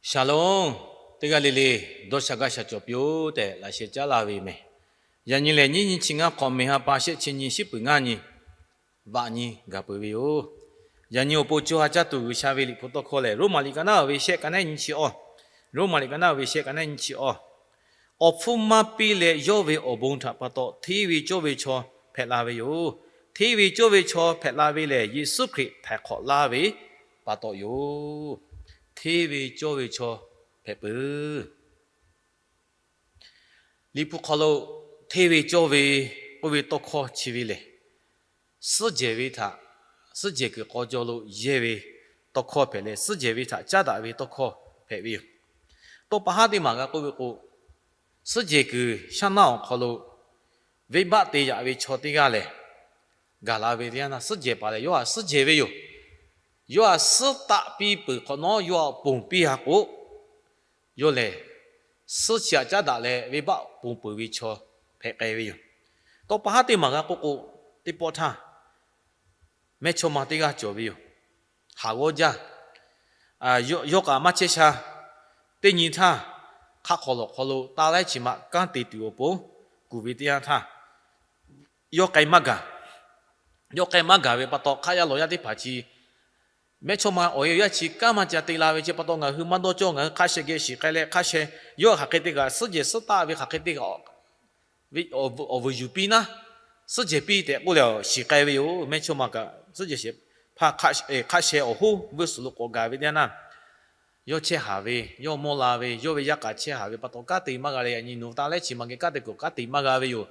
Shalom. Teˇ g'aˇ le le dawˇ sha gaˇ sha cawˬ piˇ-oˆ tehꞈ laꞈ sheh caˉ laˇ ve yoˬ meh. Yaꞈ nyi lehˬ, nyiˇ nyi chi ngaˇ hk'awꞈ meh ha pa shehˆ chi nyi shiˉ puiˍ ngaˇ nyi vaꞈ nyi gaˬ peuˬ ve yoˬ. Yaꞈ nyi awˬ pon co ha caˇ tuˬ G'uiˬsha ve liꞈ hpu tawˇ hkawˇ lehˬ, Roˉmaꞈ liꞈ ka naˉ uiˍ ve shehˆ ka naˉ nyi chi awˇ, Roˉmaꞈ liꞈ ka naˉ uiˍ ve shehˆ ka naˉ nyi chi awˇ, awˬ hpfuhˇ maˇ piˇ leh yawˇ ve awˬ bon htaꞈ pa taw hteˇ ve cawˇ ve chaw hpehꞈ la ve yoˬ. Hteˇ ve cawˇ ve chaw hpehꞈ la ve lehˬ, Yeˍsuˆ Hkriꞈ htaiˍ hk'awꞈ laˇ ve pa taw yoˬ. Hteˇ ve cawˇ ve chaw hpehꞈ peuˬ. Liꞈ hpu hk'aw lo hteˇ ve cawˇ ve k'oˆ ve tawˇ hkawˇ chi ve lehˬ, suhˉ jehˬ ve htaꞈ, suhˉ jehˬ kuiˬ k'aw jaw lo yehˇ ve tawˇ hkawˇ hpehꞈ leh, suhˉ jehˬ ve htaꞈ caˉ daꞈ ve tawˇ hkawˇ hpehꞈ ve yoˬ. Tawˇ pa haˉ teˇ maˬ g'a k'oˆ ve k'o, suhˉ jehˬ kuiˬ shaˉ naˉ awˬ hk'aw lo venˇbaˆ te yaꞈ ve chaw teˇ g'aˇ lehˬ, gaˬ la ve teˇ yanˇ htaˇ suhˉ jehˬ paˍ lehˬ, yawˇ htaꞈ suhˉ jehˬ ve yoˬ. Yawˇ htaꞈ suhˉ taˆ piˇ peuˬ hk'awꞈ nawˉ, yawˇ htaꞈ ponˬ piˇ ha k'o, yawˇ lehˬ suhˉ chi htaꞈ caˉ daꞈ leh venˇbaˆ ponˬ peuˬ ve chaw hpehꞈ k'ai ve yoˬ. Tawˇ pa haˉ teˇ maˬ g'a k'oˆ k'o, teˇ pawˆ htaˇ mehˇchawˇma teˇ g'aˇ cawˬ ve yoˬ. Haˍ g'awˇ jaˇ, yawˇ kaꞈ maˇ chehˇ sha. Teˇ nyi htaˇ, hk'aˆ hk'aw lawˬ hk'aw lo taˇ laiˉ chi ma kanˉ te tuˬ awˬ pon kuˬ ve teˇ yanˇ htaˇ, yawˇ k'ai maˇ gaˬ. Yawˇ k'ai maˇ gaˬ ve pa taw, hk'aˆ yaˇ lawˬ yaˇ teˇ hpaˍ chi mehˇchawˇma awˬ e yaˇ chi kanˉ maˇ ca te la ve chi pa taw, ngaˬ hui maˇ dawˇ cawˇ, ngaˬ hui hk'a sheh geh shiˍ k'ai leh, hk'a sheh yawˇ hk'aˬ hk'e te kaꞈ suhˉ jehˬ suhˉ taˆ ve hk'aˬ hk'e te kaꞈ awˬ vuiˬ yuˬ piˇ naˉ, suhˉ jehˬ piˇ tehꞈ k'oˆ leh shiˍ k'ai ve yoˬ. Mehˇchawˇma kaꞈ suhˉ jehˬ shehˍ hpaˇ hk'a sheh awˬ hoˉ vuiˇ suhˍ lo k'awꞈ gaˬ ve teˇ yanˇ htaˇ, yawˇ chehˇ haˍ ve, yawˇ mawˇ la ve, yawˇ ve yaˇ kaꞈ chehˇ haˍ ve pa taw, kanˉ te maˇ g'a leh, yaꞈ nyi nawˬ hui taˇ laiˉ chi ma geh kanˉ te kuiˬ kanˉ te maˇ g'a ve yoˬ.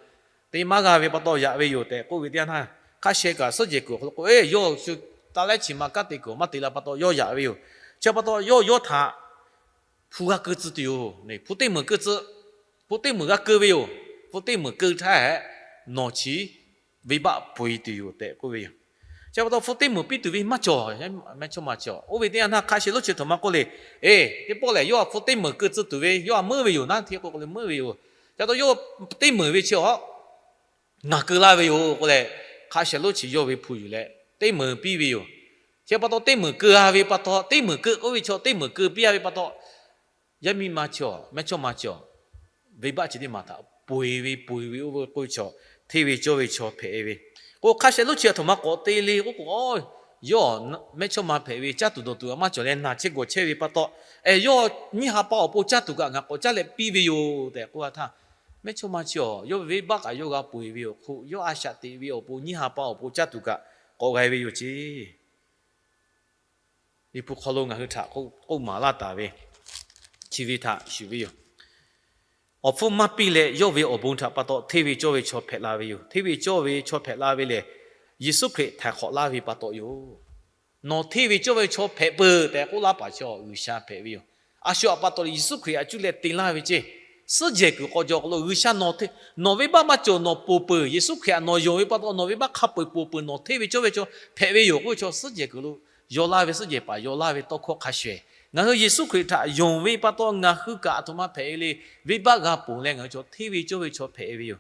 Te maˇ g'a ve pa taw yaꞈ ve yoˬ tehꞈ k'oˆ ve teˇ yanˇ htaˇ, hk'a sheh kaꞈ suhˉ jehˬ kuiˬ awˬ hk'aw lo k'o, e, yawˇ shu taˇ laiˉ chi ma kanˉ te kuiˬ maˇ te la pa taw yawˇ yaꞈ ve yoˬ. Chi pa taw yawˇ yawˇ htaꞈ hpu g'a keu tcuh tuˬ yoˬ. Hpu teˇ meunˍ keu tcuh, hpu teˇ meunˍ g'a keu ve yoˬ. Hpu teˇ meunˍ keu htaˇ hehꞈ, nawˬ chi venˇbaˆ peuˬ e tuˬ yoˬ tehꞈ k'oˆ ve yoˬ. Chi pa taw hpu teˇ meunˍ piˇ tuˬ ve maˇ cawˬ. Mehˇchawˇma cawˬ. Oˇ ve teˇ yanˇ htaˇ hk'a sheh lonˉ chi htoꞈ ma k'oˆ le, e, teˇ pawˆ lehˬ yawˇ htaꞈ hpu teˇ meunˍ keu tcuh tuˬ ve yawˇ htaꞈ meuˇ ve yoˬ naˉ, hteˇ k'o k'o leh meuˇ ve yoˬ. Chi pa taw yawˇ teˇ meunˍ ve chi awˬ ngaˬ keu laˇ ve yoˬ k'oˆ leh, hk'a sheh lonˉ chi yawˇ ve hpu yuˬ leh teˇ meunˍ piˇ ve yoˬ. Chi pa taw teˇ meunˍ keu a ve pa taw, teˇ meunˍ keu k'oˆ ve chaw teˇ meunˍ keu piˇ a ve pa taw, yaˇ miˇ ma cawˬ, mehˇchawˇma cawˬ, venˇbaˆ chi teˇ maˬ htaꞈ peuˬ e ve, peuˬ e ve oˇ ve k'oˆ ve chaw, hteˇ ve cawˇ ve chaw hpehꞈ e ve. K'o hk'a sheh lonˉ chi a htoꞈ ma k'awꞈ te le k'oˆ k'o, yawˇ mehˇchawˇma hpehꞈ ve caˇ tuˬ dawˬ tuˬ a maˇ cawˬ leh naˬ chehˇ gawˬ chehˇ ve pa taw, e, yawˇ nyiˇ ha pa awˬ pon caˇ tuˬ kaꞈ ngaˬ k'awꞈ caˇ leh piˇ ve yoˬ tehꞈ k'oˆ a htaˇ, mehˇchawˇma chi awˬ yawˇ ve venˇbaˆ kaꞈ yawˇ g'a peuˬ e ve awˬ hk'oˆ, yawˇ a shaꞈ teꞈ ve awˬ pon nyiˇ ha pa awˬ pon caˇ tuˬ kaꞈ k'awꞈ g'a e ve yoˬ ceˇ. Liꞈ hpu hk'aw lo ngaˬ hui htaꞈ k'oˆ maˍ laˇ taˍ ve, chi ve htaꞈ shuˍ ve yoˬ. Awˬ hpfuhˇ maˇ piˇ leh yawˇ ve awˬ bon htaꞈ pa taw hteˇ ve cawˇ ve chaw hpehꞈ la ve yoˬ. Hteˇ ve cawˇ ve chaw hpehꞈ la ve lehˬ, Yeˍsuˆ Hkriꞈ htaiˍ hk'awꞈ laˇ ve pa taw yoˬ. Nawˬ hteˇ ve cawˇ ve chaw hpehꞈ peuˬ tehꞈ k'oˆ laˇ paˍ chaw G'uiˬsha hpehꞈ ve yoˬ. A shu htaꞈ pa taw leh Yeˍsuˆ Hkriꞈ htaꞈ cuˇ leh te laˇ ve ceˇ. Suhˉ jehˬ kuiˬ k'aw jaw k'aw lo G'uiˬsha nawˬ, nawˬ venˇbaˆ maˇ cawˬ, nawˬ ponˬ peuˬ. Yeˍsuˆ Hkriꞈ htaꞈ nawˬ yonˍ ve pa taw nawˬ venˇbaˆ hk'a peu-eˬ ponˬ peuˬ, nawˬ hteˇ ve cawˇ ve chaw hpehꞈ ve yoˬ k'oˆ ve chaw, suhˉ jehˬ kuiˬ lo yaw laˇ ve, suhˉ jehˬ paˍ yaw laˇ ve tawˇ hkawˇ hk'a shuˍ shuˍ, ngaˬ hui Yeˍsuˆ Hkriꞈ htaꞈ yonˍ ve pa taw ngaˬ hui kaꞈ a htoꞈ ma hpehꞈ e le, venˇbaˆ g'a ponˬ leh ngaˬ hui chaw hteˇ ve cawˇ ve chaw hpehꞈ e ve yoˬ.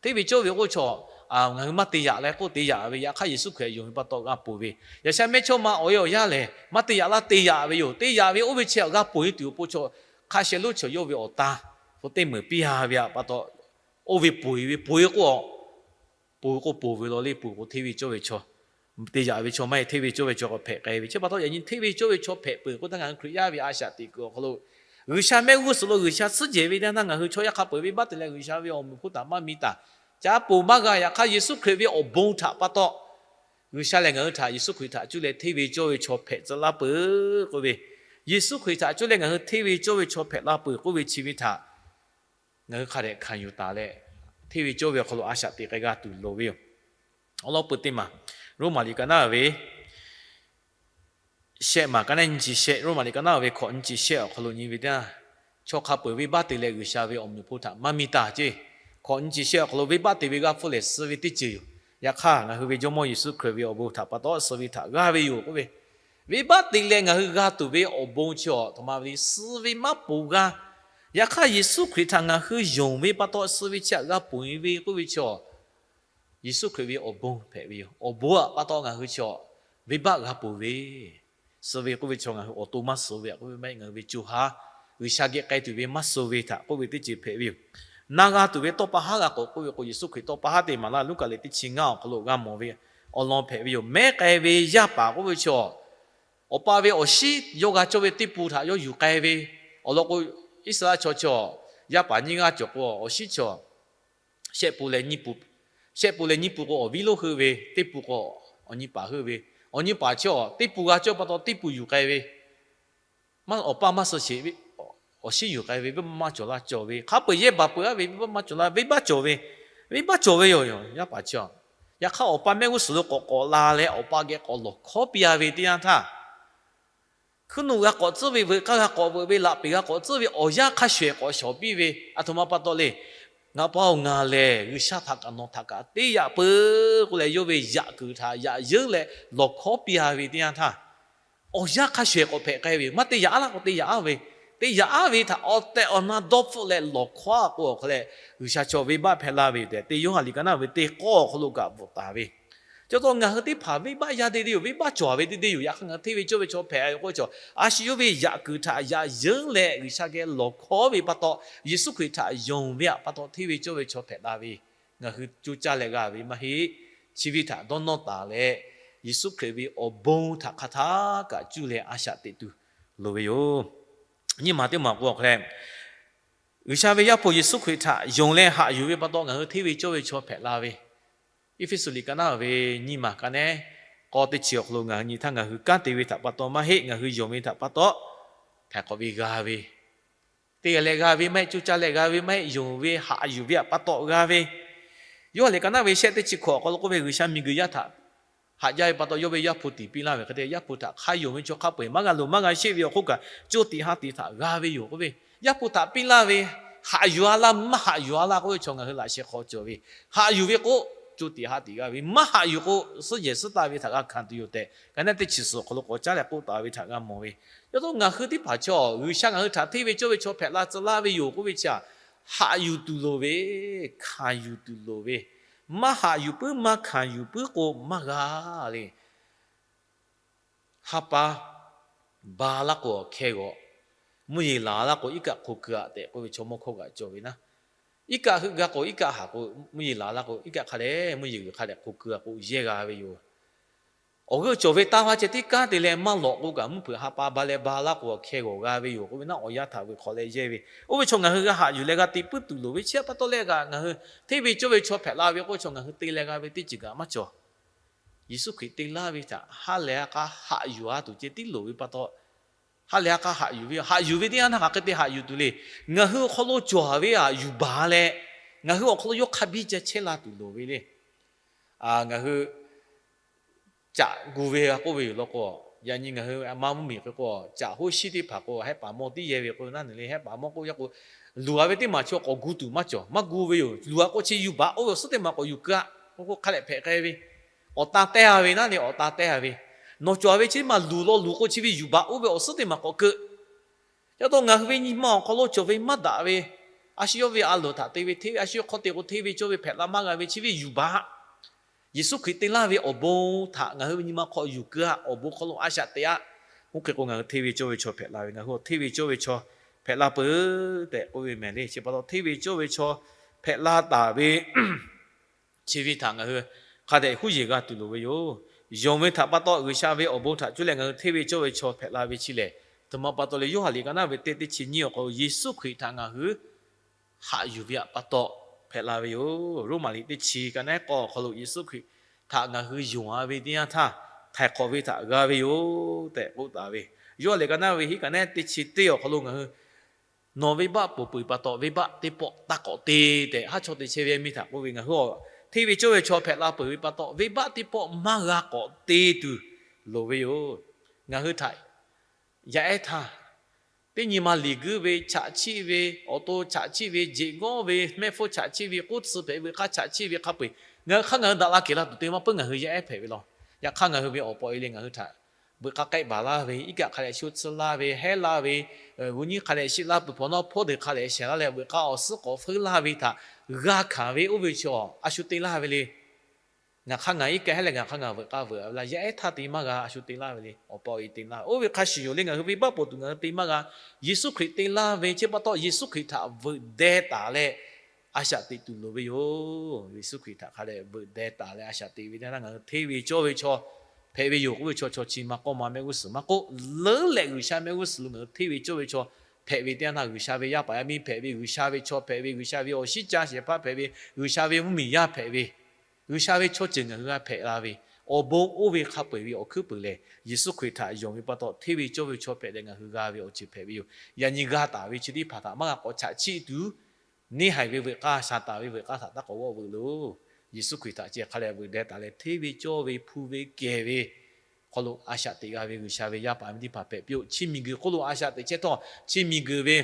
Hteˇ ve cawˇ ve k'oˆ chaw, ngaˬ hui maˇ te yaꞈ leh k'oˆ te yaꞈ ve, yaꞈ hk'aˇ Yeˍsuˆ Hkriꞈ yonˍ ve pa taw g'a ponˬ ve, yaꞈ sha mehˇchawˇma awˬ e awˬ yaˇ lehˬ maˇ te yaꞈ laˇ te yaꞈ ve yoˬ. Te yaꞈ ve oˇ ve chi g'a ponˬ e tuˬ awˬ pon chaw, hk'a sheh lonˉ chaw yawˇ ve awˬ ta hpu teˇ meunˍ piˇ a ve pa taw, oˇ ve ponˬ e ve, ponˬ e k'o, ponˬ k'o ponˬ ve law le, ponˬ k'o hteˇ ve cawˇ ve chaw, te yaꞈ ve chaw maˇ heˆ, hteˇ ve cawˇ ve chaw k'awꞈ hpehꞈ k'ai ve. Chi pa taw yaꞈ nyi hteˇ ve cawˇ ve chaw hpehꞈ peuˬ k'oˆ htaˇ ngaˬ hui Hkriꞈ yaˇ ve a shaꞈ teꞈ kuiˬ awˬ hk'aw lo, G'uiˬsha mehˆ g'uˇ suhˍ lo G'uiˬsha suhˉ jehˬ ve teˇ yanˇ htaˇ ngaˬ hui chaw yaˇ hk'a peu-eˬ venˇbaˆ te leh G'uiˬsha ve awˬ meꞈ awˬ hponˇ htaꞈ maˇ mi taˍ. Caˉ ponˬ maˇ g'a. Yaꞈ hk'aˇ Yeˍsuˆ Hkriꞈ ve awˬ bon htaꞈ pa taw G'uiˬsha lehˬ ngaˬ hui htaꞈ, Yeˍsuˆ Hkriꞈ htaꞈ cuˇ leh hteˇ ve cawˇ ve chaw hpehꞈ tcuh laˇ peuˬ k'oˆ ve, Yeˍsuˆ Hkriꞈ htaꞈ cuˇ leh ngaˬ hui hteˇ ve cawˇ ve chaw hpehꞈ la peuˬ k'oˆ ve chi ve htaꞈ ngaˬ hui hk'a dehꞈ hkanˍ yuˬ taˍ leh, hteˇ ve cawˇ ve awˬ hk'aw lo a shaꞈ teꞈ k'ai g'a tuˬ loˍ ve yoˬ. Awˬ lawn peu teˇ maˬ, Roˉmaꞈ liꞈ ka naˉ ve shehˆ maˬ ka naˉ nyi chi shehˆ, Roˉmaꞈ liꞈ ka naˉ ve hkawꞈ nyi chi shehˆ awˬ hk'aw lo nyi ve teˇ yanˇ, chaw hk'a peu-eˬ venˇbaˆ te leh G'uiˬsha ve awˬ meꞈ awˬ hponˇ htaꞈ maˇ mi taˍ ceˇ. Hkawꞈ nyi chi shehˆ awˬ hk'aw lo venˇbaˆ te ve g'aˇ hpfuhˇ lehˬ suh ve teˇ ceuˬ yoˬ. Yaꞈ hk'aˇ ngaˬ hui ve Jawˇmawˇ Yeˍsuˆ Hkriꞈ ve awˬ bon htaꞈ pa taw suh ve htaꞈ g'aˇ ve yoˬ k'oˆ ve, venˇbaˆ te leh ngaˬ hui g'a tuˬ ve awˬ bon chi awˬ htoꞈ ma ve le, suh ve maˇ ponˬ g'a. Yaꞈ hk'aˇ Yeˍsuˆ Hkriꞈ htaꞈ ngaˬ hui yonˍ ve pa taw suh ve chi htaꞈ g'a ponˬ e ve k'oˆ ve chi awˬ, Yeˍsuˆ Hkriꞈ ve awˬ bon hpehꞈ ve yoˬ. Awˬ bon htaꞈ pa taw ngaˬ hui chi awˬ venˇbaˆ g'a ponˬ ve, suh ve k'oˆ ve chaw ngaˬ hui awˬ to maˇ suh ve k'oˆ ve maˇ heˆ. Ngaˬ hui ve co ha G'uiˬsha geh k'ai tuˬ ve maˇ suh ve htaꞈ k'oˆ ve teˇ ceuˬ hpehꞈ ve yoˬ. Na g'a tuˬ ve tawˇ pa haˉ g'a k'awꞈ k'oˆ ve k'o, Yeˍsuˆ Hkriꞈ tawˇ pa haˉ te maˍ laˇ. Luˉkaꞈ lehˬ teˇ chi ngaˇ awˬ hk'aw lo g'a mawˬ ve awˬ lawn hpehꞈ ve yoˬ. Mehˉ k'ai ve yaˇ paˍ k'oˆ ve chaw, awˬ pa ve awˬ shinˉ yawˇ g'a cawˇ ve teˇ pun htaꞈ yawˇ yuˬ k'ai ve awˬ lawn k'o, Iˉsaˍreˍlaˆ chaw chi yaˇ paˍ nyiˇ g'aˇ cawˬ k'o, awˬ shinˉ chaw shehˆ pun leh nyiˇ pun, shehˆ pun leh nyiˇ pun k'o awˬ viˉ lonˉ heuˆ ve, teˇ pun k'o awˬ nyi paˍ heuˆ ve, awˬ nyi paˍ chi teˇ pun g'a cawˇ pa taw teˇ pun yuˬ k'ai ve, maˇ awˬ pa maˇ suh sheˍ ve, awˬ shinˉ yuˬ k'ai ve, venˇbaˆ maˇ cawˬ la cawˬ ve, hk'a peu-eˬ yehˇ baˬ peuˬ-a ve, venˇbaˆ maˇ cawˬ la, venˇbaˆ cawˬ ve, venˇbaˆ cawˬ ve yoˬ. Yaˇ paˍ chi yaꞈ hk'aˇ awˬ pa mehˆ g'uˇ suhˍ lo k'awꞈ k'awꞈ la leh awˬ pa geh k'awꞈ lawˬ hkawˉ piˇ-a ve teˇ yanˇ htaˇ, hkuiˉ nuˆ g'a k'awꞈ tcuhˉ ve, veuꞈ k'aˇ g'a k'awꞈ veuꞈ ve, laꞈ peˍ g'a k'awꞈ tcuhˉ ve awˬ yanˇ hk'a shuˍ ehˍ k'awꞈ shawˍ piˇ ve, aˬ htoꞈ ma pa taw le. Ngaˬ pa-oˬ, ngaˬ lehˬ G'uiˬsha htaꞈ kaꞈ nawˬ htaꞈ kaꞈ te yaꞈ peuˬ k'oˆ leh, yawˇ ve yaꞈ kuiˬ htaꞈ yaꞈ yeunˇ leh lawˬ hkawˉ piˇ-a ve teˇ yanˇ htaˇ, awˬ yanˇ hk'a shuˍ ehˍ k'awꞈ hpehꞈ k'ai ve yoˬ. Maˇ te yaꞈ-a laˇ k'o te yaꞈ-a ve, te yaꞈ-a ve htaꞈ awˬ tehˬ awˬ na dawˇ hpfuhˆ leh lawˬ hkawˉ-a k'o, awˬ hk'aw leh G'uiˬsha chaw venˇbaˆ hpehꞈ la ve yoˬ tehꞈ, teˇ Yoˇhanˬ liꞈ ka naˉ ve teˇ k'awˇ awˬ hk'aw lo kaꞈ bvuhꞈ taˍ ve. Chi pa taw ngaˬ hui teˇ hpaˍ venˇbaˆ yaˇ te te yoˬ, venˇbaˆ cawˬ ve te te yoˬ. Yaꞈ hk'aˇ ngaˬ hui hteˇ ve cawˇ ve chaw hpehꞈ-a ve k'oˆ ve chaw, a shu yawˇ ve yaꞈ kuiˬ htaꞈ yaꞈ yeunˇ leh G'uiˬsha geh lawˬ hkawˉ ve pa taw, Yeˍsuˆ Hkriꞈ htaꞈ yonˍ ve pa taw hteˇ ve cawˇ ve chaw hpehꞈ la ve, ngaˬ hui coˇ caˇ leh g'a ve maˇ heˆ. Chi ve htaꞈ dawˇ nawˇ taˍ leh, Yeˍsuˆ Hkriꞈ ve awˬ bon htaꞈ hk'a htaˇ kaꞈ cuˇ leh a shaꞈ teꞈ tuˬ loˍ ve yoˬ. Nyiˇ maˬ teˇ maˬ k'o awˬ hk'aw leh, G'uiˬsha ve Yaˇ hpu Yeˍsuˆ Hkriꞈ htaꞈ yonˍ leh haꞈ yuˬ ve pa taw ngaˬ hui hteˇ ve cawˇ ve chaw hpehꞈ la ve, Eˇfeˇsuꞈ liꞈ ka naˉ ve nyiˇ maˬ ka nehˉ k'awˇ teˇ chi awˬ hk'aw lo ngaˬ hui nyi htaˇ, ngaˬ hui kanˉ te ve htaꞈ pa taw maˇ heˆ, ngaˬ hui yonˍ ve htaꞈ pa taw htaiˍ hk'awꞈ ve g'a ve, te leh g'a ve maˇ heˆ, coˇ caˇ leh g'a ve maˇ heˆ, yonˍ ve haꞈ yuˬ ve htaꞈ pa taw g'a ve. Yoˇhanˬ liꞈ ka naˉ ve shehˆ teˇ chi hkawꞈ awˬ hk'aw lo k'oˆ ve, G'uiˬsha miˬguiˬ yaˇ htaꞈ haꞈ jaˇ ve pa taw yawˇ ve Yaˇ hpu tiˍ piˇ laˇ ve hk'e te, Yaˇ hpu htaꞈ hk'a yonˍ ve chaw hk'a peu-eˬ maˇ g'a loˍ maˇ g'a sheˆ ve awˬ hk'oˆ kaꞈ, co tiꞈ ha tiꞈ htaꞈ g'a ve yoˬ k'oˆ ve. Yaˇ hpu htaꞈ piˇ laˇ ve, haꞈ yuˬ-a laˇ maˇ haꞈ yuˬ-a laˇ k'oˆ ve chaw ngaˬ hui laꞈ sheh hk'aw cawˬ ve. Haꞈ yuˬ ve k'o, co tiꞈ ha tiꞈ g'a ve, maˇ haꞈ yuˬ k'o, suhˉ yehˬ suhˉ taˆ ve htaꞈ g'a hkanˍ tuˬ yoˬ tehꞈ, ka nehˉ teˇ chi suhˍ awˬ hk'aw lo k'awꞈ caˉ leh k'oˆ taˍ ve htaꞈ g'a mawˬ ve. Yaꞈ hk'aˇ ngaˬ hui teˇ hpaˍ chaw G'uiˬsha ngaˬ hui htaꞈ hteˇ ve cawˇ ve chaw hpehꞈ la tcuh laˇ ve yoˬ k'oˆ ve chi htaꞈ haꞈ yuˬ tuˬ loˍ ve, hkanˍ yuˬ tuˬ loˍ ve. Maˇ haꞈ yuˬ puiˉ maˇ hkanˍ yuˬ puiˉ k'o maˇ g'a le. Ha pa ba laˇ k'o hkeh g'awꞈ, mvuhˇ yeˬ laˬ laˇ k'o iˉ kaˆ hk'o keu-a tehꞈ k'oˆ ve chaw mawˇ hkawˇ kaꞈ cawˬ ve naˉ. Iˉ kaˆ heuˆ gaˇ k'o iˉ kaˆ haˍ k'o, mvuhˇ yeˬ laˬ laˇ k'o iˉ kaˆ hk'a dehꞈ mvuhˇ yeˬ g'uiˬ hk'a dehꞈ hk'o keu-a k'o yehˇ g'a ve yoˬ. Awˬ g'euˆ cawˬ ve taˇ vaˇ ceh tiˉ kanˉ te leh maˇ lawꞈ k'o kaꞈ, mvuhˇ hpeuꞈ ha pa ba leh ba laˇ k'o hkeh g'awꞈ g'a ve yoˬ k'oˆ ve naˉ, awˬ yanˇ htaꞈ veuꞈ hk'awꞈ leh yehˇ ve. Oˇ ve chaw ngaˬ hui g'a haꞈ yuˬ leh g'a te puiˉ tuˬ loˍ ve chi pa taw leh kaꞈ ngaˬ hui hteˇ ve cawˇ ve chaw hpehꞈ la ve k'oˆ ve chaw ngaˬ hui te leh g'a ve teˇ ceuˬ kaꞈ maˇ cawˬ. Yeˍsuˆ Hkriꞈ te laˇ ve htaꞈ ha lehˬ ha k'a haꞈ yuˬ-a tuˬ ceh tiˉ loˍ ve pa taw, ha lehˬ ha k'a haꞈ yuˬ ve, haꞈ yuˬ ve teˇ yanˇ htaˇ hk'aˬ hk'e te haꞈ yuˬ tuˬ le. Ngaˬ hui awˬ hk'aw lo cawˬ ve htaꞈ yuˬ baˬ leh, ngaˬ hui awˬ hk'aw lo yawˇ hk'a biˇ ca chehˇ la tuˬ loˍ ve le. Ngaˬ hui caꞈ gu ve g'a k'oˆ ve yoˬ law k'o, yaꞈ nyi ngaˬ hui a ma mvuhˇmiˬ hk'e k'o, caꞈ hoˉ shiˉ teˇ hpaˍ k'o hehˉ paˍ mawˇ tiˉ yehˇ ve k'o naˉ neˬ le, hehˉ paˍ mawˇ k'oˆ yaˇ k'o, luˬ-a ve teˇ maˬ chi k'awꞈ gu tuˬ maˇ cawˬ, maˇ gu ve yoˬ. Luˬ-a k'o chi yuˬ baˬ k'oˆ ve awˬ suhˉ teˇ maˬ k'awꞈ yuˬ keu-a k'oˆ k'o hk'a lehꞈ hpehꞈ k'ai ve, awˬ ta tehˇ-a ve naˉ neˬ awˬ ta tehˇ-a ve, nawˬ cawˬ-a ve chi maˬ luˬ law luˬ k'o chi ve yuˬ baˬ oˇ ve awˬ suhˉ teˇ maˬ k'awꞈ keu. Yaꞈ taw ngaˬ hui ve nyi ma awˬ hk'aw lo cawˬ ve maˇ daꞈ ve, a shu yawˇ ve a loˍ htaꞈ te ve hteˇ ve, a shu hk'aw te k'o hteˇ ve cawˇ ve hpehꞈ la maˇ g'a ve chi ve yuˬ baˬ. Yeˍsuˆ Hkriꞈ te laˇ ve awˬ bon htaꞈ ngaˬ hui ve nyi ma hk'aw yuˬ keu-a, awˬ bon hk'aw lo a shaꞈ teꞈ-a. Oˇ hk'e k'o ngaˬ hui hteˇ ve cawˇ ve chaw hpehꞈ la ve, ngaˬ hui hteˇ ve cawˇ ve chaw hpehꞈ la peuˬ tehꞈ k'oˆ ve mehˍ le. Chi pa taw hteˇ ve cawˇ ve chaw hpehꞈ la taˍ ve chi ve htaꞈ ngaˬ hui hk'a dehꞈ huˉ yeˬ g'a tuˬ loˍ ve yoˬ. Yonˍ ve htaꞈ pa taw G'uiˬsha ve awˬ bon htaꞈ cuˇ leh ngaˬ hui hteˇ ve cawˇ ve chaw hpehꞈ la ve chi lehˬ, aˬ htoꞈ ma pa taw le. Yoˇhanˬ liꞈ ka naˉ ve teˇ teˇ chi nyiˇ awˬ hk'aw lo Yeˍsuˆ Hkriꞈ htaꞈ ngaˬ hui haꞈ yuˬ ve htaꞈ pa taw hpehꞈ la ve yoˬ. Roˉmaꞈ liꞈ teˇ chi ka naˉ k'awˇ awˬ hk'aw lo Yeˍsuˆ Hkriꞈ htaꞈ ngaˬ hui yonˍ-a ve teˇ yanˇ htaˇ, htaiˍ hk'awꞈ ve htaꞈ g'a ve yoˬ tehꞈ k'oˆ taˍ ve. Yoˇhanˬ liꞈ ka naˉ ve hiˉ ka naˉ teˇ chi teˇ awˬ hk'aw lo ngaˬ hui nawˬ venˇbaˆ poˬ peuˬ pa taw venˇbaˆ teˇ pawˆ taˇ k'awꞈ te tehꞈ haˉ chaw te chehˇ ve miˇ htaꞈ k'oˆ ve. Ngaˬ hui hteˇ ve cawˇ ve chaw hpehꞈ la peuˬ ve pa taw venˇbaˆ teˇ pawˆ maˇ g'a k'awꞈ te tuˬ loˍ ve yoˬ. Ngaˬ hui htaꞈ yaˇ ehˉ htaˇ, teˇ nyi ma liꞈ guiˇ ve, chaꞈ chiˆ ve, awˬ to chaꞈ chiˆ ve, jeꞈ g'awˇ ve, mehˆ hpfuhˇ chaꞈ chiˆ ve, k'oˉ tcuh hpehꞈ ve hk'aˇ chaꞈ chiˆ ve hk'a peu-eˬ, ngaˬ hui hk'aˇ ngaˬ hui daꞈ la kehˬ la tuˬ te maˇ puiˉ ngaˬ hui yaˇ ehˉ hpehꞈ ve law. Yaꞈ hk'aˇ ngaˬ hui ve awˬ pa e le ngaˬ hui htaꞈ veuꞈ k'aˇ k'ehˆ baˬ laˇ ve, iˉ kaˆ hk'a leh sho tcuh laˇ ve, hehˉ laˇ ve, g'uˇ nyiˇ hk'a leh shiˆ laˇ peuˬ hpawnˇ nawˉ hpawˇ deuˬ hk'a leh shehˍ laˇ leh veuꞈ k'aˇ awˬ suhˉ k'awꞈ feuˉ laˇ ve htaꞈ g'a hkanˍ ve oˇ ve chaw a shu te laˇ ve le. Ngaˬ hk'aˇ ngaˬ iˉ kaˆ hehˉ leh ngaˬ hk'aˇ ngaˬ veuꞈ k'aˇ veuꞈ a ve laˇ. Yaˇ ehˉ htaˇ te maˇ g'a, a shu te laˇ ve le. Awˬ pa awˬ e te laˇ ve. Oˇ ve hk'a shuˍ yoˬ le, ngaˬ hui venˇbaˆ poˬ tuˬ ngaˬ hui te maˇ g'a. Yeˍsuˆ Hkriꞈ te laˇ ve chi pa taw, Yeˍsuˆ Hkriꞈ htaꞈ veuꞈ deh taˍ leh a shaꞈ teꞈ tuˬ loˍ ve yoˬ. Yeˍsuˆ Hkriꞈ htaꞈ hk'a dehꞈ veuꞈ deh taˍ leh a shaꞈ teꞈ ve teˇ yanˇ, ngaˬ hui hteˇ ve cawˇ ve chaw hpehꞈ ve yoˬ k'oˆ ve chaw, chaw chi maˇ k'awˇ maˇ mehˆ g'uˇ suhˍ maˇ k'oˆ, leuˉ leh G'uiˬsha mehˆ g'uˇ suhˍ lo ngaˬ hui hteˇ ve cawˇ ve chaw hpehꞈ ve teˇ yanˇ, G'uiˬsha ve yaˇ paˍ yaˇ miˇ hpehꞈ ve, G'uiˬsha ve chaw hpehꞈ ve, G'uiˬsha ve awˬ shiˉ caˇ shehˍ hpaˇ hpehꞈ ve, G'uiˬsha ve mvuhˇmiˬ yaˇ hpehꞈ ve, G'uiˬsha ve chaw ceuˬ ngaˬ hui g'a hpehꞈ la ve, awˬ bon oˇ ve hk'a peu-eˬ ve awˬ hkuiˉ peuˬ lehˬ, Yeˍsuˆ Hkriꞈ htaꞈ yonˍ ve pa taw hteˇ ve cawˇ ve chaw hpehꞈ leh ngaˬ hui g'a ve awˬ ceuˬ hpehꞈ ve yoˬ. Yaꞈ nyi g'a taˍ ve chi teˇ hpaˍ htaꞈ maˇ g'a k'awꞈ chaꞈ chiˆ tuˬ, neˇ haiˬ ve veuꞈ k'aˇ, Saˍtanˍ ve veuꞈ k'aˇ htaꞈ taˇ k'awꞈ g'awˆ veuꞈ loˬ. Yeˍsuˆ Hkriꞈ htaꞈ ceh hk'a leh veuꞈ deh taˍ leh hteˇ ve cawˇ ve hpu ve kehˬ ve hk'aw lo a shaꞈ teꞈ g'a ve G'uiˬsha ve yaˇ paˍ yaˇ miˇ teˇ hpaˍ hpehꞈ piˇ-oˆ. Chi miˬguiˬ hk'oˆ lo a shaꞈ teꞈ chehˇ htawˇ, chi miˬguiˬ ve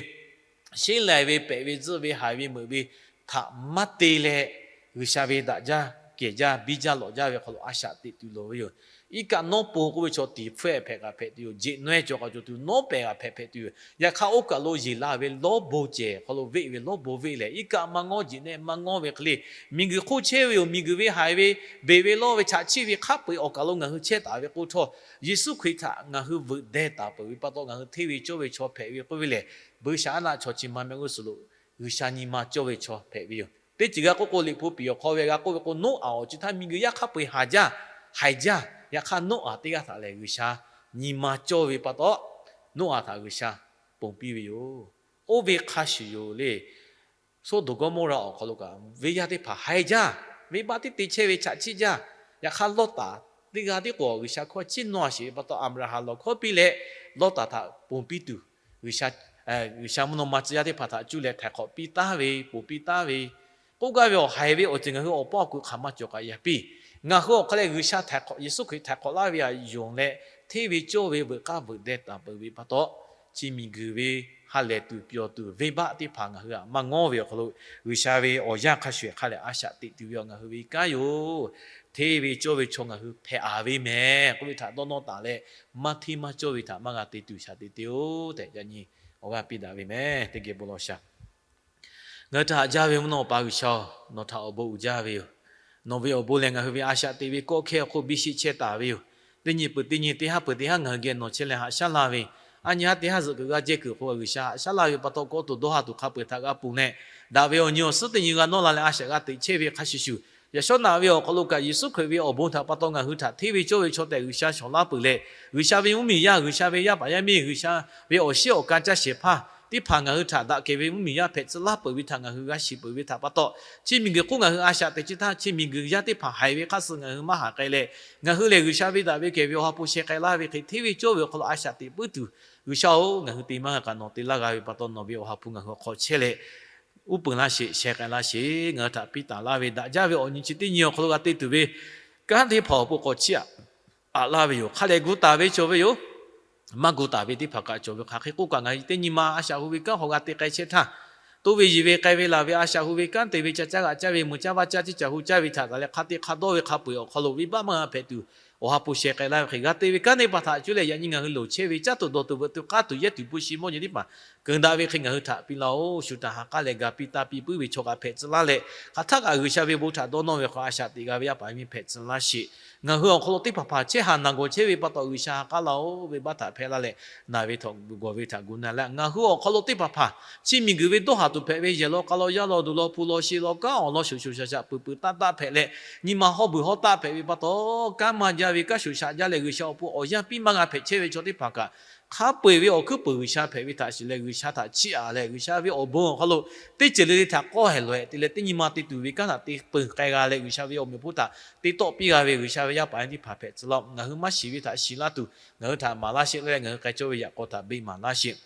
sheˉ lai ve pehꞈ ve tzuhˆ ve haiˬ ve meuꞈ ve htaꞈ maˇ te leh, G'uiˬsha ve daꞈ jaˇ kehˬ jaˇ biˇ jaˇ lawꞈ jaˇ ve hk'aw lo a shaꞈ teꞈ tuˬ loˍ ve yoˬ. Iˉ kaˆ nawˉ po k'oˆ ve chaw tiˍ hpfuhˇ hpehꞈ kaꞈ hpehꞈ tuˬ yoˬ. Jeꞈ naweh cawˬ kaꞈ cawˬ tuˬ, nawˉ pehˍ kaꞈ hpehꞈ hpehꞈ tuˬ yoˬ. Yaꞈ hk'aˇ oˇ kaˬ lo yeˬ la ve lawˇ bon cehˬ hk'aw lo veˆ ve lawˇ bon veˆ lehˬ, iˉ kaˆ maˇ ngawˇ, jeꞈ naweh maˇ ngawˇ ve hk'e le, miˬguiˬ hk'oˆ chehˇ ve yoˬ. Miˬguiˬ ve haiˬ ve, beˬ ve lawˇ ve chaꞈ chiˆ ve hk'a peu-eˬ awˬ kaˬ lo ngaˬ hui chehˇ taˍ ve k'o htawˇ, Yeˍsuˆ Hkriꞈ htaꞈ ngaˬ hui veuꞈ deh taˍ peuˬ ve pa taw ngaˬ hui hteˇ ve cawˇ ve chaw hpehꞈ ve k'oˆ ve lehˬ, buiˇshaˆaˉnaˆ chaw chi ma mehˆ g'uˇ suhˍ lo G'uiˬsha nyi ma cawˇ ve chaw hpehꞈ ve yoˬ. Teˇ ceuˬ g'a k'oˆ k'o, Liꞈ hpu piˍ awˬ hk'aw ve g'a k'oˆ ve k'o, Noˉaꞈ awˬ ceuˬ htaˇ miˬguiˬ yaˇ hk'a peu-eˬ haˍ jaˇ, haiˬ jaˇ. Yaꞈ hk'aˇ Noˉaꞈ teˇ g'aˇ htaꞈ lehˬ G'uiˬsha nyi ma cawˇ ve pa taw, Noˉaꞈ htaꞈ G'uiˬsha ponˬ piˇ ve yoˬ. Oˇ ve hk'a shuˍ yoˬ le. Soˉdonˍ Gawˇmawˇraꞈ awˬ hk'aw lo kaꞈ venˇ yaˇ teˇ hpaˍ haiˬ jaˇ, venˇbaˆ teˇ te chehˇ ve chaꞈ chiˆ jaˇ. Yaꞈ hk'aˇ Lawˇtaˍ teˇ g'aˇ tiˉ k'o G'uiˬsha hkawˇ chiˇ nawˇ a sheˍ ve pa taw, Aˍbraˍhanˍ lawˬ hkawˇ piˇ leh, Lawˇtaˍ htaꞈ ponˬ piˇ tuˬ, G'uiˬsha mvuhˇ naw ma tcuh yaˇ teˇ hpaˍ htaꞈ cuˇ leh htaiˍ hk'awꞈ piˇ taˉ ve, ponˬ piˇ taˉ ve, k'oˆ gaˇ ve awˬ haiˬ ve awˬ ceuˬ ngaˬ hui awˬ paˇ awˬ kuiˬ hk'aˬ maˇ cawˬ k'aꞈ yaꞈ piˇ. Ngaˬ hui awˬ hk'aˇ leh G'uiˬsha htaiˍ hk'awꞈ, Yeˍsuˆ Hkriꞈ htaiˍ hk'awꞈ laˇ ve htaꞈ yonˍ leh, hteˇ ve cawˇ ve veuꞈ k'aˇ veuꞈ deh taˍ peuˬ ve pa taw, chi miˬguiˬ ve ha lehˬ tuˬ pyawˬ tuˬ venˇbaˆ teˇ hpaˍ ngaˬ hui htaꞈ maˇ ngawˇ ve awˬ hk'aw lo, G'uiˬsha ve awˬ yanˇ hk'a shuˍ hk'a lehˬ a shaꞈ teꞈ tuˬ ve awˬ ngaˬ hui ve kanˉ yoˬ. Hteˇ ve cawˇ ve chaw ngaˬ hui hpehꞈ a ve mehˍ k'oˆ ve htaꞈ dawˇ nawˇ taˍ leh, maˇ hteˇ maˇ cawˇ ve htaꞈ maˇ g'a te tuˬ shaˍ te te-oˬ tehꞈ, yaꞈ nyi awˬ g'aˇ piˇ daꞈ ve mehˍ. Teˇ geh bon lawˬ shaˍ. Ngaˬ hui htaꞈ haꞈ jaˇ ve mvuhˇ naw Awˬ pa G'uiˬsha-oˬ, nawˬ htaꞈ awˬ bon uiˍ jaˇ ve yoˬ. Nawˬ ve awˬ bon lehˬ ngaˬ hui ve a shaꞈ teꞈ ve kawˆ hkehˇ awˬ hk'oˆ biˇ sheˆ chehˇ taˍ ve yoˬ. Teˇ nyi peuˬ teˇ nyi teˇ haˉ peuˬ teˇ haˉ ngaˬ hui geh nawˬ chehˇ leh haꞈ shaˉ laˇ ve, a nyi haˉ teˇ haˉ zuhꞈ kuiˬ g'a jehˇ kuiˬ hk'oˆ G'uiˬsha haꞈ shaˉ laˇ ve pa taw, kawˆ to dawˇ ha tuˬ hk'a peu-eˬ htaꞈ g'a ponˬ leh, daꞈ ve awˬ nyi awˬ suhˉ teˇ nyi g'a nawˇ la leh a shaꞈ g'a teꞈ chehˇ ve hk'a shuˍ shuˍ, yaꞈ shawˉ naꞈ ve awˬ hk'aw lo kaꞈ Yeˍsuˆ Hkriꞈ ve awˬ bon htaꞈ pa taw ngaˬ hui htaꞈ hteˇ ve cawˇ ve chaw tehꞈ G'uiˬsha shawˍ laˇ peuˬ leh, G'uiˬsha ve mvuhˇmiˬ yaˇ, G'uiˬsha ve yaˇ paˍ yaˇ miˇ, G'uiˬsha ve awˬ shiˉ awˬ ka caˇ shehˍ hpaˇ teˇ hpaˍ ngaˬ hui htaꞈ daꞈ kehˬ ve mvuhˇmiˬ yaˇ hpehꞈ tcuh laˇ peuˬ ve htaꞈ ngaˬ hui g'a shiˍ peuˬ ve htaꞈ pa taw, chi miˬguiˬ hk'oˆ ngaˬ hui a shaꞈ teꞈ chi htaˇ, chi miˬguiˬ yaˇ teˇ hpaˍ haiˬ ve hk'aˇ suh ngaˬ hui maˇ haˍ k'ai leh, ngaˬ hui lehˬ G'uiˬsha ve daꞈ ve kehˬ ve Awˬ ha hpu sheh k'ai laˇ ve hk'e hteˇ ve cawˇ ve awˬ hk'aw lo a shaꞈ teꞈ puiˉ tuˬ, G'uiˬsha-oˬ, ngaˬ hui te maˇ g'a kaꞈ nawˬ te laˇ g'a ve pa taw, nawˬ ve Awˬ ha hpu ngaˬ hui awˬ hk'aw chehˇ leh, uˉ peunˍ laˇ sheˍ, sheh k'ai laˇ sheˍ. Ngaˬ hui htaꞈ piˇ taˍ laˇ ve daꞈ jaˇ ve awˬ nyi chi teˇ nyi awˬ hk'aw lo g'a te tuˬ ve kanˉ teˇ hpaˍ awˬ pon k'awꞈ chiˇ aꞈ laˇ ve yoˬ. Hk'a dehꞈ gu taˍ ve cawˬ ve yoˬ. Maˇ gu taˍ ve teˇ hpaˍ kaꞈ cawˬ ve hk'aˬ hk'e k'oˆ kaꞈ, ngaˬ hui teˇ nyi ma a shaꞈ hu ve kanˉ hk'aw g'a te k'ai chehˇ htaˇ, toˇ ve yiˬ ve k'ai ve laˬ ve a shaꞈ hu ve kanˉ te ve ca caˇ g'aꞈ caˇ ve meuꞈ caˇ vaˇ caˇ teˇ caˬ hu caˇ ve htaꞈ taˍ leh hk'a te hk'a dawˇ ve hk'a peu-eˬ awˬ hk'aw lo venˇbaˆ maˇ g'a hpehꞈ tuˬ, Awˬ ha hpu sheh k'ai laˇ ve hk'e g'a te ve kanˉ teˇ hpaˍ htaꞈ cuˇ leh yaꞈ nyi ngaˬ hui loˍ chehˇ ve caˉ tuˬ dawˬ tuˬ veuꞈ tuˬ k'aˇ tuˬ yehˇ tuˬ hpu shi mawˇ nyi teˇ hpaˍ keunˍ daꞈ ve hk'e ngaˬ hui htaꞈ piˇ laˇ-oˬ. Shu htaꞈ ha k'aˉ leh ga piˇ taˇ piˇ puiˉ ve chaw kaꞈ hpehꞈ tcuh laˇ leh, hk'aˬ htaˆ kaꞈ G'uiˬsha ve bon htaꞈ dawˇ nawˇ ve hk'aw a shaꞈ teꞈ g'a ve yaˇ paˍ yaˇ miˇ hpehꞈ tcuh laˇ sheˍ. Ngaˬ hui awˬ hk'aw lo teˇ hpaˍ hpaˍ chehˇ haˍ naˬ gawˬ chehˇ ve pa taw G'uiˬsha ha k'aˉ laˇ-oˬ ve baˆ htaꞈ hpehˇ laˇ leh, naˬ ve htawꞈ gawˬ ve htaꞈ gu na leh, ngaˬ hui awˬ hk'aw lo teˇ hpaˍ hpaˍ chi miˬguiˬ ve dawˇ haˍ tuˬ hpehꞈ ve yehˬ law k'a law yaˇ law duˬ law hpu law she law kanˉ awˬ lawn shoˍ shoˍ shaˍ shaˍ peuˬ peuˬ taˆ taˆ hpehꞈ leh, nyi ma hawˇ beuˬ hawˇ taˆ hpehꞈ ve pa taw, kanˉ maˇ jaˇ ve kanˉ shoˍ shaˍ jaˇ leh G'uiˬsha awˬ pon awˬ yanˇ piˇ maˇ g'a hpehꞈ chehˇ ve chaw teˇ hpaˍ kaꞈ, hk'a peu-eˬ ve awˬ hkuiˉ puiˬ G'uiˬsha hpehꞈ ve htaꞈ shiˍ leh G'uiˬsha htaꞈ chiˇ aꞈ leh G'uiˬsha ve awˬ bon awˬ hk'aw lo teˇ ceuˬ le le htaꞈ k'awˇ hehˍ lawˬ hehˍ te leh teˇ nyi ma te tuˬ ve kanˉ htaꞈ te peunˍ k'ai g'a leh G'uiˬsha ve awˬ meꞈ awˬ hponˇ htaꞈ te tawˆ piˇ g'a ve G'uiˬsha ve yaˇ paˍ yaˇ teˇ hpaˍ hpehꞈ tcuh laˇ-oˬ. Ngaˬ hui maˇ shiˍ ve htaꞈ shiˍ laˇ tuˬ, ngaˬ hui htaꞈ maˍ laˇ sheˍ leh ngaˬ hui k'ai cawˇ ve yaꞈ k'aw htaꞈ beˆ maˍ laˇ sheˍ.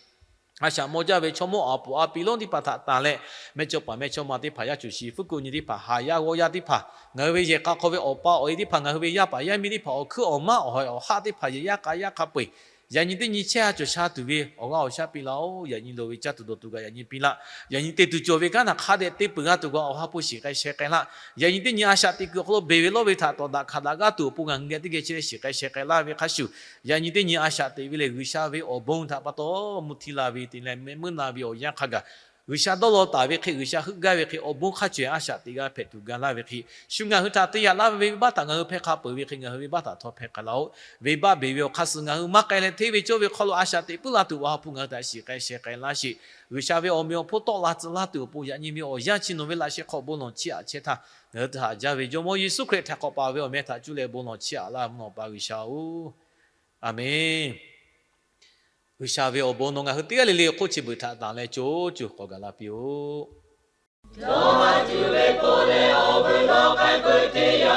A shaꞈ maw jaˇ ve chaw mawˇ aˍ poˍ a pi lonˉ teˇ hpaˍ htaꞈ tanˬ leh, mehˆ cawˇ paˍ mehˆ cawˇ ma teˇ hpaˍ, yaˇ cuˬ shi fuˉ kuˆ nyi teˇ hpaˍ, haˍ yaˇ g'awˇ yaˇ teˇ hpaˍ, ngaˬ hui ve yehˬ k'a hk'aw ve awˬ pa awˬ e teˇ hpaˍ, ngaˬ hui ve yaˇ paˍ yaˇ miˇ teˇ hpaˍ, awˬ hkuiˉ awˬ maˉ awˬ hawehˬ awˬ haˆ teˇ hpaˍ, yehˬ yaˇ k'a yaˇ hk'a peu-eˬ, yaꞈ nyi teˇ nyi chehˇ ha cawˬ sha tuˬ ve awˬ g'aˇ awˬ shaˉ piˇ laˇ-oˬ. Yaꞈ nyi loˍ ve caˇ tuˬ dawˬ tuˬ kaꞈ yaꞈ nyi piˇ laˇ. Yaꞈ nyi te tuˬ cawˬ ve kanˉ htaꞈ hk'a dehꞈ te peuˬ g'a tuˬ kaꞈ Awˬ ha hpu shiˍ k'ai sheh k'ai laˇ. Yaꞈ nyi teˇ nyi a shaꞈ teꞈ kuiˬ awˬ hk'aw lo beˬ ve lawˇ ve htaꞈ tawˍ daꞈ hkanˍ daꞈ g'aˇ tuˬ awˬ pon ngaˬ hui geh teˇ geh chehˇ leh shiˍ k'ai sheh k'ai laˇ ve hk'a shuˍ, yaꞈ nyi teˇ nyi a shaꞈ teꞈ ve lehˬ G'uiˬsha ve awˬ bon htaꞈ pa taw mvuhˇ htiˇ la ve te leh mehˆ meuˇ na ve awˬ yanˇ hk'a gaˬ G'uiˬsha dawˇ law taˍ ve hk'e, G'uiˬsha heuˆ gaˇ ve hk'e, awˬ bon hk'a cawehˬ a shaꞈ teꞈ g'a hpehꞈ tuˬ ga laˇ ve hk'e, shu ngaˬ hui htaꞈ te yaꞈ laˇ ve venˇbaˆ htaꞈ ngaˬ hui hpehˇ hk'a peuˬ ve hk'e, ngaˬ hui venˇbaˆ htaꞈ htawˇ hpehˇ k'ai laˇ-oˆ. Venˇbaˆ beˬ ve awˬ hk'aˇ suh ngaˬ hui maˇ k'ai leh, hteˇ ve cawˇ ve hk'aw lo a shaꞈ teꞈ puiˉ laˇ tuˬ Awˬ ha hpu ngaˬ hui htaꞈ shiˍ k'ai sheh k'ai laˇ sheˍ. G'uiˬsha ve awˬ meꞈ awˬ hponˇ tawˆ la tcuh laˇ tuˬ awˬ pon, yaꞈ nyi ve awˬ yanˇ chi nawˬ ve laꞈ sheh hk'aw bon lawˬ chiˇ aꞈ chehˇ htaˇ, ngaˬ hui htaꞈ haꞈ jaˇ ve Jawˇmawˇ Yeˍsuˆ Hkriꞈ htaꞈ hk'awꞈ paˍ ve awˬ meh htaꞈ cuˇ leh bon lawˬ chiˇ aꞈ laˇ mvuhˇ naw pa G'uiˬsha-oˬ, Aˍmenˍ. G'uiˬsha ve awˬ bon nawˬ ngaˬ hui teˇ g'aˇ le le awˬ hk'oˆ chi beuꞈ htaꞈ tanˬ leh co co k'awꞈ gaˬ la piˇ-oˆ. Yawˇ ha tuˬ ve k'o leh awˬ veuˬ lawˬ k'ai peuˬ teˇ yanˇ,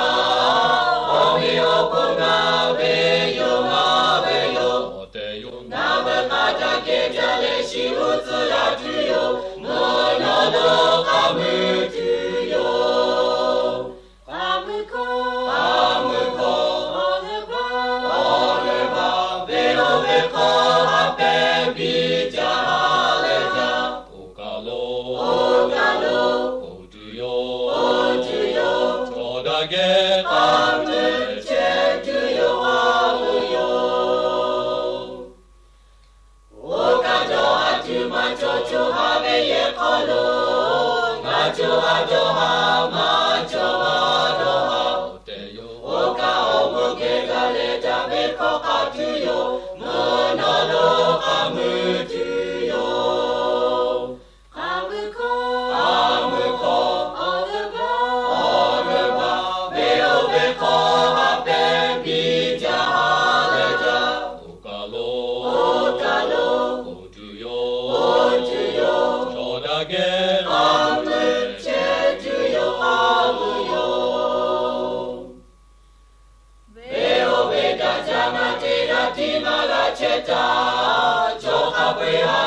awˬ meꞈ awˬ hponˇ ngaˬ ve yoˬ, ngaˬ ve yoˬ, awˬ tehˬ yoˬ. Ngaˬ veuˬ hk'a ca kehˬ jaˇ leh shiˍ uˉ tcuhˇ yaˇ tuˬ yoˬ. Mvuhˇ naw lo k'aˍ mui tuˬ yoˬ. K'aˍ mui hkawˇ, k'aˍ mui hkawˇ, awˬ leuˬ baˬ, awˬ leuˬ baˬ, ve oˇ ve hk'aw ha pehˇ biˇ jaˇ ha leh jaˇ. Oˇ kaˬ lo, oˇ kaˬ lo, oˇ tuˬ yoˬ, oˇ tuˬ yoˬ. Chaw daꞈ kehˬ k'aˍ mui chehˇ tuˬ yoˬ, k'aˍ mui yoˬ. Oˇ kaˬ cawˬ ha tuˬ maˇ cawˬ, co ha ve yehˬ hk'aw lo ngaˬ co ha cawˬ ha maˇ cawˬ ha dawˇ ha, awˬ tehˬ yoˬ. Oˇ kaˬ awˬ moˍ kehˬ gaˬ leh caꞈ ve hkawˇ k'aˍ tuˬ yoˬ. Mvuhˇ naw lo k'aˍ mui tuˬ yoˬ. K'aˍ mui hkawˇ, k'aˍ mui hkawˇ, awˬ leuˬ baˬ, awˬ leuˬ baˬ, ve oˇ ve hk'aw ha pehˇ biˇ jaˇ ha leh jaˇ. Oˇ kaˬ lo, oˇ kaˬ lo, oˇ tuˬ yoˬ, oˇ tuˬ yoˬ. Chaw daꞈ kehˬ k'aˍ mui chehˇ tuˬ yoˬ, k'aˍ mui yoˬ. Ve oˇ ve daꞈ jaˇ maˇ te daꞈ tiˉ maˇ g'a chehˇ taˍ. Chaw hk'a peu-eˬ ha